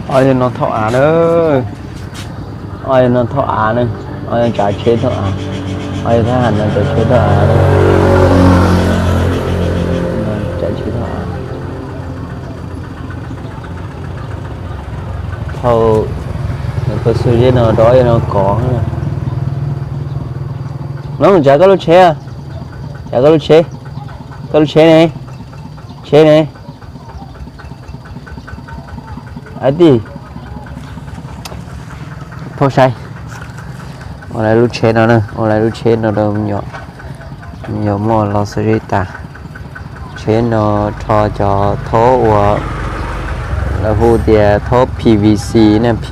Ob yog no thauj av na, ob yog no thauj av na, ob yog tsav tsheb thauj av, ob yog thab ham no tsav tsheb thauj av, tsav tsheb thauj av. Thauj, kaw xub zeb no rau ob yog no kov. No tsav koj lub tsheb, tsav koj lub tsheb, koj lub tsheb ne, tsheb ne. Ab tij, phauj saib, ua lawv lub tsheb no na, ua lawv lub tsheb no rau me nyuam, me nyuam muaj los xub zeb tas. Tsheb no rho cov thaub uas lawv hu tias thaub P V C na, P,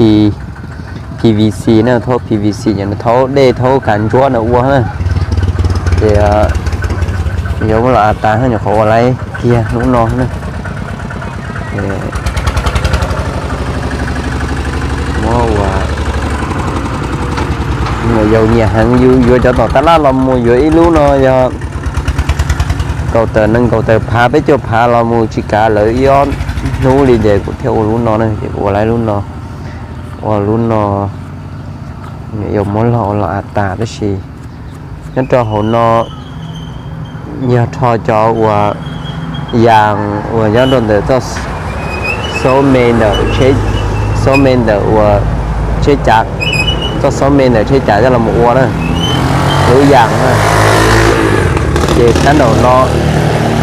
P V C na, thaub P V C ces nws thaub dej thaub kav ntsuab no ua na. Ces yuav muab los av tas nyuam qhuav ua laib kiag hnub no na. Muab ua, me nyuam yaus nyiam heev, yus yuav cov tom tab laj los mus yuav ib lub no yog kaum tawm nees nkaum tawm phav peb caug phav los mus tsis kav lawv ib ob hnub li ces kuv thiaj ua lub no na, ces kuv ua laib lub no, ua lub no, me nyuam yaus muab log ua los av tas tab sis nyob rau hauv no yog rho cov uas yas uas nyob rau ntawm txoj xauv me ntawm, xauv me ntawm uas tsheb cav, txoj xauv me ntawm tsheb cav coj los mus ua na, lub yas na. Ces sab nraum no,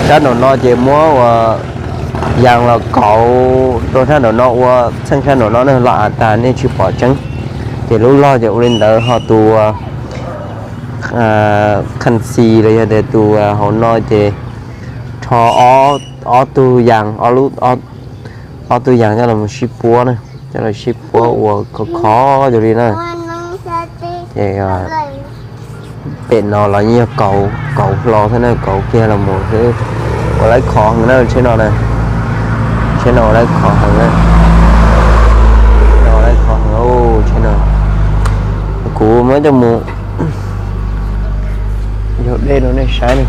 sab nraum no ces muab uas yas los kauv rau sab nraum no ua txheej sab nraum no na, los av tas nej tsis pom tseeb. Ces lub log ces ua li ntawd ho tus khaj xis los yog tias tus hauv no ces rho ob tug yas, ob tug yas coj los sib puab na, coj los sib puab ua khov khov yog li na. Ces pem no los yeej yog kauv, kauv hlo xwb na, kauv kiag los mus xwb. Ua laib khov heev na tsheb no na, tsheb no ua laib khov heev na, ua laib khov heev tsheb no. Kuv muab coj mus yog dej rau nej saib na.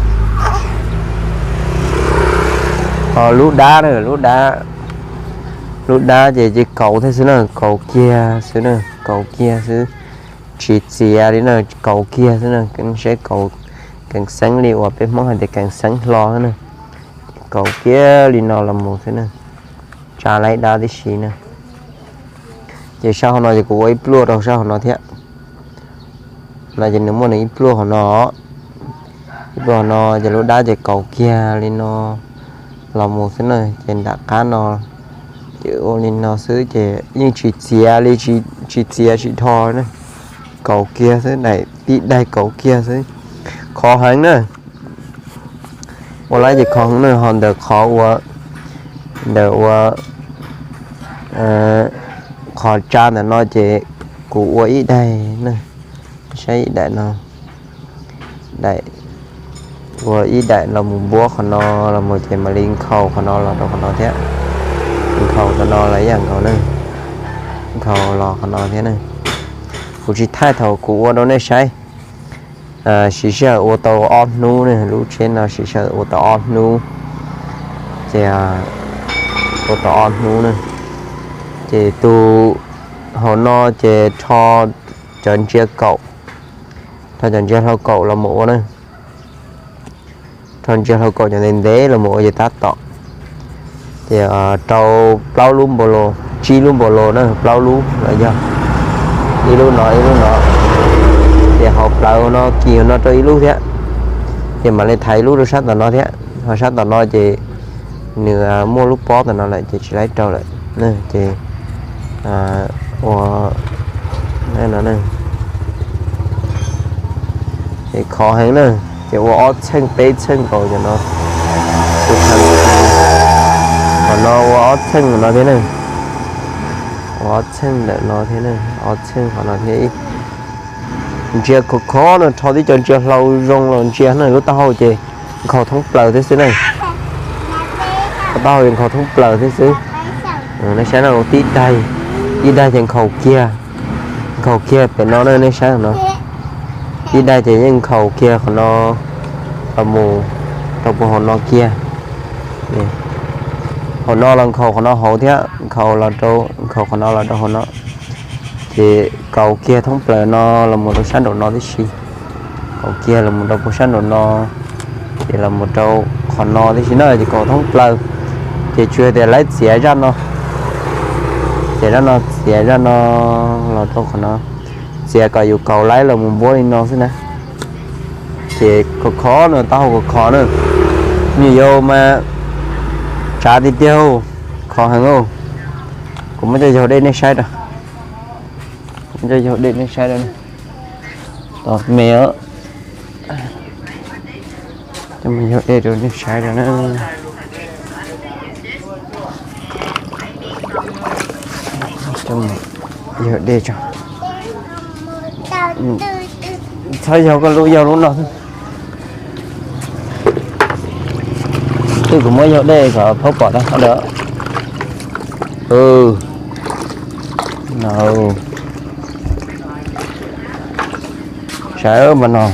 Ho lub dab na, lub dab, lub dab ces ces kauv thiab xwb na, kauv kiag xwb na, kauv kiag xwb, tsis txiav li na, kauv kiag xwb na, saib kauv keev xeeb li uas peb Hmoob hais tias keev xeeb hlo xwb na. Kauv kiag li no los mus xwb na, tsa laib dab tib si na. Ces sab hauv no ces kuv ua ib pluaj rau sab hauv no thiab. No ces nws muaj nws ib pluaj hauv no, ib pluaj hauv no ces lub dab ces kauv kiag li no los mus xwb na. Ces nram qab no ces ua li no xwb ces yeej tsis txiav li, tsis txiav tsis dho na. Kauv kiag xwb, daim tib daig kauv kiag xwb. Khov heev na. Ua laib ces khov heev na, ho ntawm qhov ua, ntawm ua qhov tsa ntawm no ces kuv ua ib daig na, saib ib daim no, daim, ua ib daim los mus npuab qhov no los mus ces mam li nkhaus qhov no los rau qhov no thiab. Nkhaus qhov no los ib yam nkaus na, nkhaus los qhov no thiab na. Kuv tsis thaij thaum kuv ua rau nej saib. Siv sij hawm ua tau ob hnub ne, lub tsheb no siv sij hawm ua tau ob hnub, ces ua tau ob hnub na. Ces tus hauv no ces rho cov ntsia kaum, rho cov ntsia hlau kaum los mus ua na. Rho ntsia hlau kaum cov ntev ntev los mus ua ces tab tom. Ces rau plaub lub npaus los, tsib lub npaus los na, plaub lub los yog ib lub no ib lub no. Ces hauv plawv no kis no rau ib lub thiab. Ces mam li thaiv ib lub rau sab tom no thiab, ho sab tom no ces nws muaj lub pob tom no lawm ces tsis laib rau lawm. Ces ua no, ces khov heev na, ces ua ob txheej peb txheej nkaus cov no. Qhov no ua ob txheej no thiab na, ua ob txheej ntawm no thiab na, ob txheej qhov no thiab. Ntsia khov khov no, rho tib co ntsia hlau zoo los ntsia na, lub taub hau ces nkhaus thoob plaws thiab xwb na. Lub taub hau nkhaus thoob plaws thiab xwb. Nej saib no, tib daig, ib daig ces nkhaus kiag, nkhaus kiag pem no na, nej saib no. Ib daig ces yeej nkhaus kiag qhov no los mus rau puag hauv no kiag. Hauv no los nkhaus qhov no hauv thiab, nkhaus los rau, nkhaus qhov no los rau hauv no. Ces kaus kiag thoob plaws no los mus rau sab nraum no tib si, kaus kiag los mus rau puag sab nraum no, ces los mus rau qhov no tib si na, ces kaus thoob plaws. Ces tsuas tias lawv txiav zaj no, txiav zaj no, txiav zaj no los rau qhov no, txiav kom yus kaus laib los mus npuab li no xwb na. Ces khov khov no, taub hau khov khov na, me nyuam yaus mas tsav tiag tiag, khov heev. Kuv muab coj yog dej nej saib rau, muab coj yog dej nej saib rau, tom me, coj mus yog dej rau nej saib rau na. Coj mus yog dej tso. Txhob yog koj lub, yog lub no xwb. Twb kuv muab yog dej kom phaub pom rau. Saib mas no,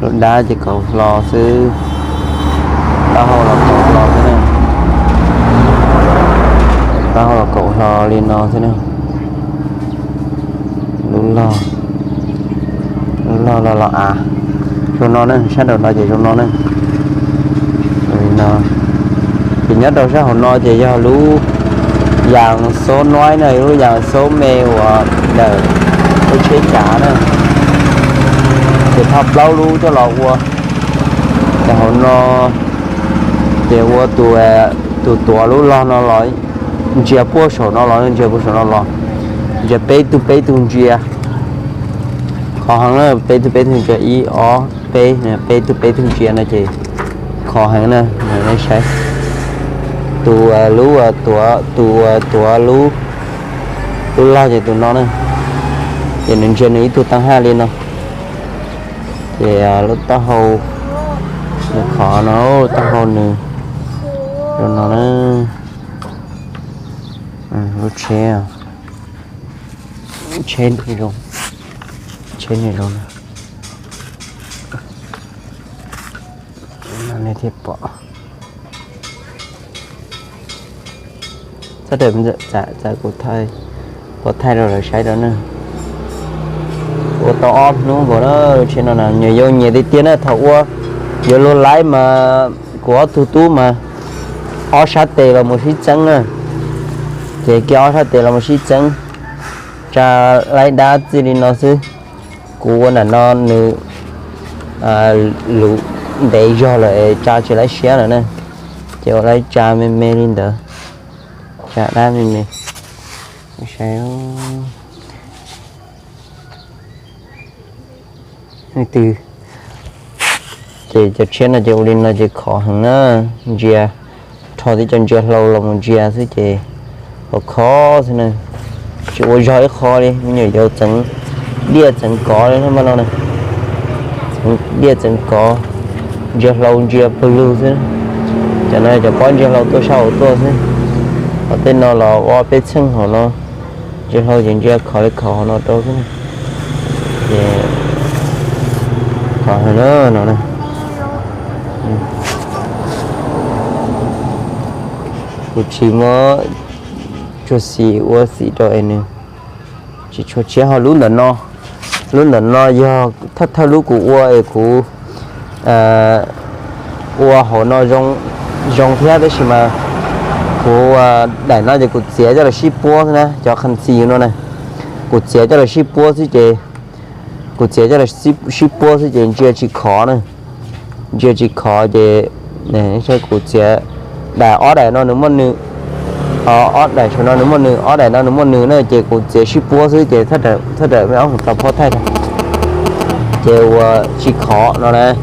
lub dab ces kaus hlo xwb, taub hau los kaus hlo xwb na, taub hau los kaus hlo li no xwb na. Lub log, lub log los los av, zoo no ne, sab nraum no ces zoo no ne. Li no, ces nyob rau sab hauv no ces yog lub yas xaub nuaib na, lub yas xaub me uas ntawm lub tsheb cav na. Ces thauj plaub lub coj los ua, ces hauv no ces ua tus, tus tuav lub log no los ntsia puag saum no los, ntsia puag saum no los, ntsia peb tug peb tug ntsia. Khov heev na, peb tug peb tug ntsia, ib ob peb, peb tug peb tug ntsia no ces khov heev na. Saib, tus lub, tus tuav lub, lub log ces tus no na, ces nws ntsia nws ib tug taab haj li no. Ces lub taub hau nws khov no, taub hau nws zoo no na. Lub tsheb, tsheb zoo, tsheb nws zoo na. Nej thiaj pom. Txhob, kuv pov thaij rau lawv saib rau na. Ua tau ob hnub nkaus na, lub tsheb no na, nyuam yaus nyiam tiag tiag na. Thaum ua yuav luag laib mas kuv ob tug tub mas ob sab tes los mus sib txeeb na. Ces kiag ob sab tes los mus sib txeeb, tsa laib dab txij li no xwb. Kuv ua ntawm no nws luv ntev zog lawm es tsa tsis laib siab lawm na. Ces ua laib tsa me me li ntawd, tsa dab me me. Saib, leej twg, ces cov tsheb no ces ua li no ces khov heev na, ntsia, rho tib co ntsia hlau los mus ntsia xwb ces khov khov xwb na. Tsis ua zog ib qho li, me nyuam yaus txeev diaj txeev kov li no na. Txeev diaj txeev kov, ntsia hlau ntsia pawg lug xwb. Cov no cov pob ntsia hlau tuaj sab hauv tuaj xwb. Ho tej no los ob peb txheej hauv no, ntsia hlau ces ntsia khov li khov hauv no rau xwb. Ces khov heev na no. Kuv tsis muab tsuag xim ua xim rau es nws tsis tshua tshiab. Ho lub ntawm no, lub ntawm no yog thawj thawj lub kuv ua es kuv ua hauv no zoo thiab, tab sis mas kuv daim no ces kuv txiav coj los sib puab xwb na, cov qhas txi no na. Kuv txiav coj los sib puab xwb ces, kuv txiav coj los sib puab xwb ces ntsia tsis khov na. Ntsia tsis khov ces kuv txiav daim, ob daim no nws muaj nws, ob daim saum no nws muaj nws, ob daim no nws muaj nws na, ces kuv txiav sib puab xwb ces thawj daim me ob hauv tau phob thaij. Ces ua tsis khov no na.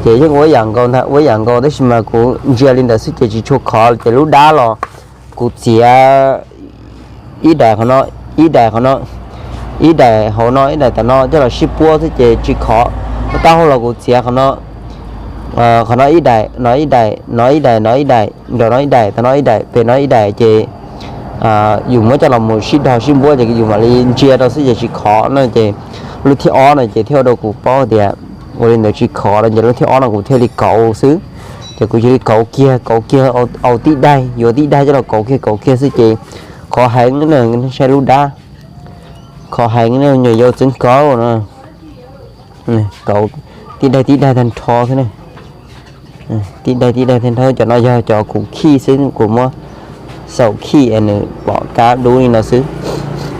Ces yeej ua yam nkaus ntag, ua yam nkaus tab sis mas kuv ntsia li ntawd xwb ces tsis tshua khov, ces lub dab los kuv txiav ib daim qhov no, ib daim qhov no, ib daim hauv no, ib daim tom no coj los sib puab xwb ces tsis khov. Taub hau los kuv txiav qhov no, qhov no ib daim, no ib daim, no ib daim, no ib daim, nraum no ib daim, tom no ib daim, pem no ib daim ces yus muab coj los mus sib dog sib npuab ces yus mam li ntsia rau xwb ces tsis khov na. Ces Lub thib ob no ces thiaj ua rau kuv paub tias ua li ntawd tsis khov no ces lub thib ob no kuv thiaj li kauv xwb. Ces kuv cia li kauv kiag kauv kiag, au tib daig, yuav tib daig coj los kauv kiag kauv kiag xwb ces khov heev na. Saib lub dab, khov heev na, nyuam yaus txeev kauv no. Kauv tib daig tib daig tag nrho xwb na. Tib daig tib daig tag nrho, cov no yog cov kuv khij xwb, kuv muab xaum khij es nws pom kab dub li no xwb.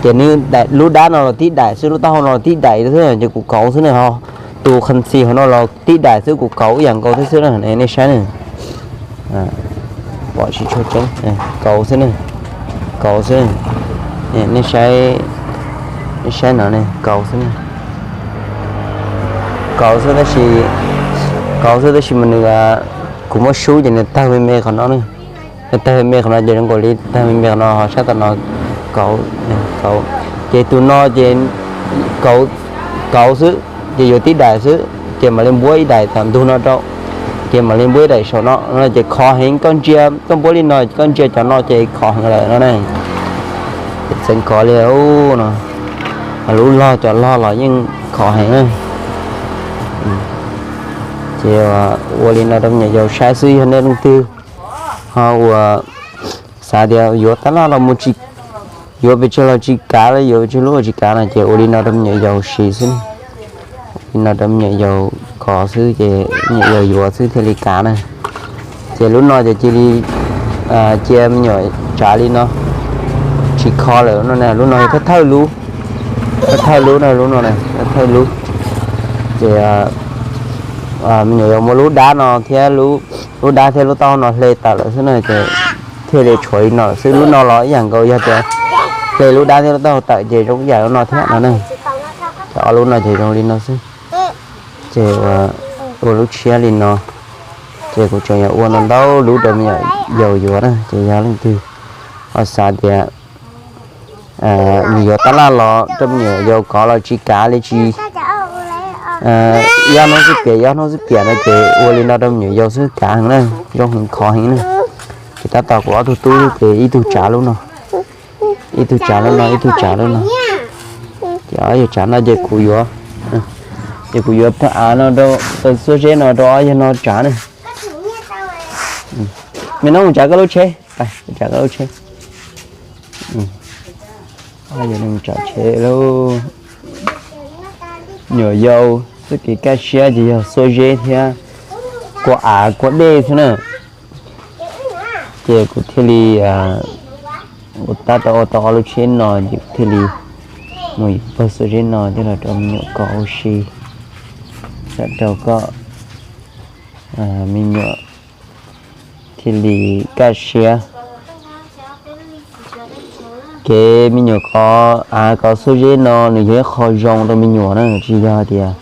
Ces nws, lub dab no los tib daim xwb, lub taub hau no los tib daim xwb, ces kuv kauv xwb na. Ho tus khan xis hauv no los tib daim xwb, kuv kauv ib yam nkaus thiab xwb na, nej saib na. Pom tsis tshua tseeb, kauv xwb na, kauv xwb. Nej saib, nej saib no ne, kauv xwb na. Kauv xwb tab sis, kauv xwb tab sis mas nws, kuv muab sub ces nws tawg me me qhov no na. Nws tawg me me qhov no ces zoo nkaus li tawg me me qhov no, ho sab tom no kauv, kauv. Ces tus no ces kauv, kauv xwb, ces yuav tib daim xwb ces mam li npuab ib daim tom ntug no rau, ces mam li npuab ib daim saum no no ces khov heev. Koj ntsia, koj npuab li no koj ntsia cov no ces khov heev lawm no ne. Txeev khov li no, lub log cov log los yeej khov heev na. Ces ua li no rau me nyuam yaus saib xwb, yog nej leej twg ho uas xav tias yuav tab laj los mus, yuav pes tsawg los tsis kav, yuav pes tsawg lub los tsis kav no ces ua li no rau me nyuam yaus siv xwb. Li no rau me nyuam yaus khov xwb ces me nyuam yaus yuav xwb thiaj li kav na. Ces lub no ces cia li, cia me nyuam tsav li no, tsis khov lawm no na. Lub no thawj thawj lub, thawj thawj lub na, lub no thawj thawj lub. Ces me nyuam yaus muab lub dab no thiab, lub dab thiab lub taub hau no hle tawm lawm xwb na ces thiaj li tshuav li no xwb. Lub no los ib yam nkaus, yog tias hle lub dab thiab lub taub hau tawm ces zoo ib yam lub no thiab no ne. Cov ob lub no ces zoo li no xwb. Ces ua lub tshiab li no. Ces kuv tseem yuav ua no ntau lub rau me nyuam yaus yuav na, ces yog leej twg ho xav tias nws yuav tab laj los rau me nyuam yaus kov los tsis kav li, tsis, ob hnub xwb piam, ob hnub xwb piam no ces ua li no rau me nyuam yaus xwb kav heev na, zoo heev khov heev na. Ces tab tom kuv ob tug tub ces ib tug tsav lub no, ib tug tsav lub no, ib tug tsav lub no. Ces ob yawg tsav no ces kuv yuav, ces kuv yuav pab av no rau, xuab zeb no rau ob yawg no tsav na. Me noob mus tsav koj lub tsheb, tsav koj lub tsheb. Tsav tsheb lauj. Nyuam yaus txoj kev kaj siab ces yog xuab zeb thiab kua av kua dej xwb na. Ces kuv thiaj li ua tab tau ua tau ob lub tsheb no ces kuv thiaj li mus yuav pawg xuab zeb no coj los rau me nyuam kov ua si, rau koj me nyuam thiaj li kaj siab. Kev me nyuam kov av kov xuab zeb no nws yog ib qho zoo rau me nyuam na, tsis yog tias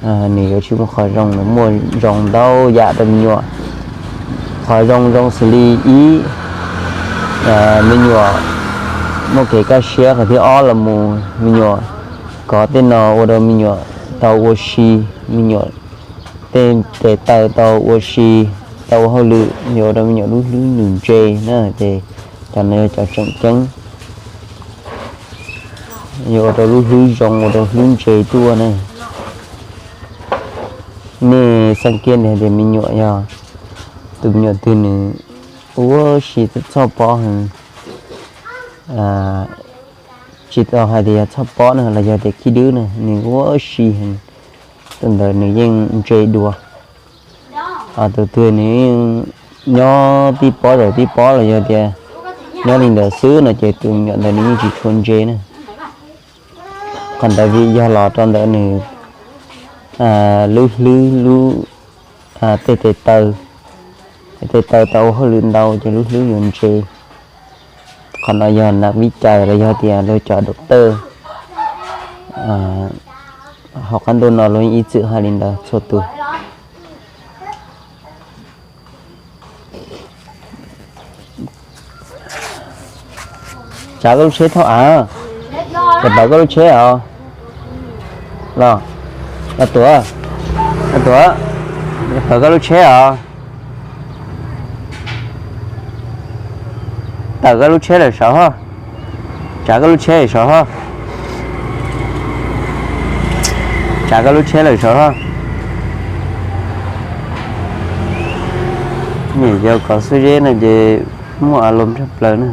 nws yuav tsis muaj qhov zoo, nws muaj zoo ntau yam rau me nyuam. Qhov zoo zoo xws li ib, me nyuam muaj kev kaj siab, qhov thib ob los mus me nyuam kov tej no ua rau me nyuam tau ua si, me nyuam tej tes taw tau ua si, tau ua hauj lwm, yuav ua rau me nyuam lub hlwb nws ntse na, ces cov no yog cov tseem ceeb. Yuav ua rau lub hlwb zoo, ua rau hlwb ntse tuaj na. Nej xav kiag tias me nyuam yog tus me nyuam twg nws ua si txhoj pob heev, tsis tau hais tias yog txhoj pob na los yog tias khib dwb na, nws ua si heev, tus ntawd nws yeej ntse dua. Tus twg nws yeej nyob tib pob zaum tib pob los yog tias nyob li ntawd xwb no ces tus me nyuam ntawd nws yeej tsis tshua ntse na. Qhov ntawd vim yog los rau ntawm nws lub hlwb, lub tej tes taw, tes taw tau ua hauj lwm ntau ces lub hlwb yuav ntse. Qhov no yog nas vib cai los yog tias luag cov dau tawj hauv qab ntuj no luag ib txwm hais li ntawd txhua tus. Tsav koj lub tsheb thaub av, tawm koj lub tsheb os. Los, los tuav, los tuav, tawm koj lub tsheb os. Tawm koj lub tsheb lawm saud. Tsav koj lub tsheb saud ho. Tsav koj lub tsheb lawm saud ho. Niam yau kov xuab zeb no ces muaj a loos tshaj plaws na.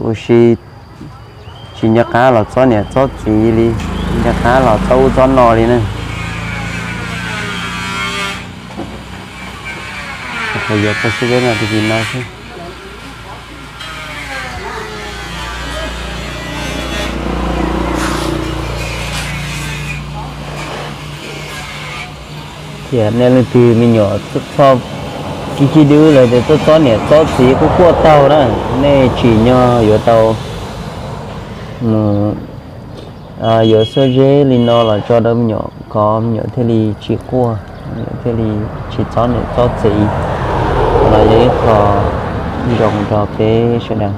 Ua si tsis nco qab los txob niam txob txiv li, tsis nco qab los txob ub txob no li na. Qhov yuav koj xuab zeb no tig no xwb. Tiam nej leej twg me nyuam txhob, txhob kib kib dwb los tias txob txob niam txob txiv quaj quaj taug na, nej tsim nyog yuav tau mus yuav xuab zeb li no los tso rau me nyuam kov, me nyuam thiaj li tsis quaj, me nyuam thiaj li tsis txob niam txob txiv. Qhov no yog ib qho zoo rau peb sawv daws.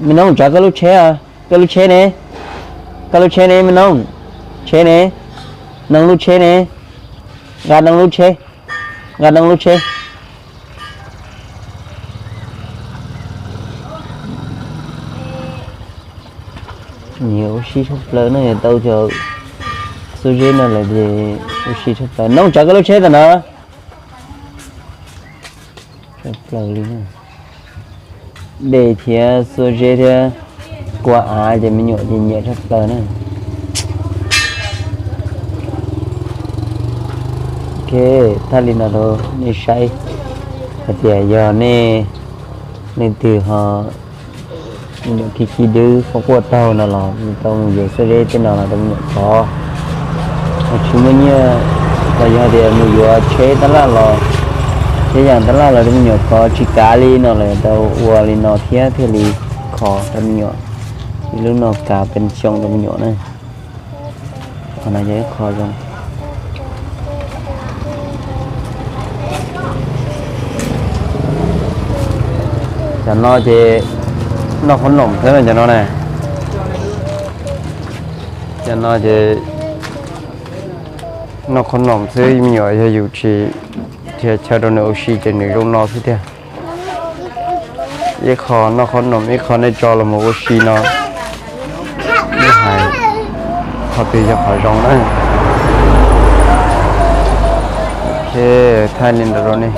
Me noog, tsav koj lub tsheb, koj lub tsheb ne, koj lub tsheb ne me noog, tsheb ne, noog lub tsheb ne, nqa noog lub tsheb, nqa noog lub tsheb. Nyias ua si tshaj plaws no, yog tau cov xuab zeb no lawm ces ua si tshaj plaws. Noog, tsav koj lub tsheb tam no. Tshaj plaws li na. Dej thiab xuab zeb thiab kua av ces me nyuam ces nyiam tshaj plaws na. Ok, thaij li no rau nej saib hais tias yog nej leej twg ho me nyuam kib kib dwb quaj quaj taug no los tau mus yuav xuab zeb tej no los rau me nyuam kov. Ho tsis muaj nyiaj los yog tias mus yuav tsheb tab laj los, tsheb yas tab laj los rau me nyuam kov tsis kav li no los tau ua li no thiab thiaj li kho rau me nyuam. Ib lub no kav pes xyoo rau me nyuam na. Qhov no yog ib qho zoo. Cov no ces noj qhob noom xwb no cov no na. Cov no ces noj qhob noom xwb, me nyuam yog yus tsis dhia chaw rau nws ua si ces nws zoo no xwb tiag. Ib qho noj qhob noom, ib qho nej tso los mus ua si no. Ib hais qhov twg yog qhov zoo na. Ok, thaij li ntawd rau nej.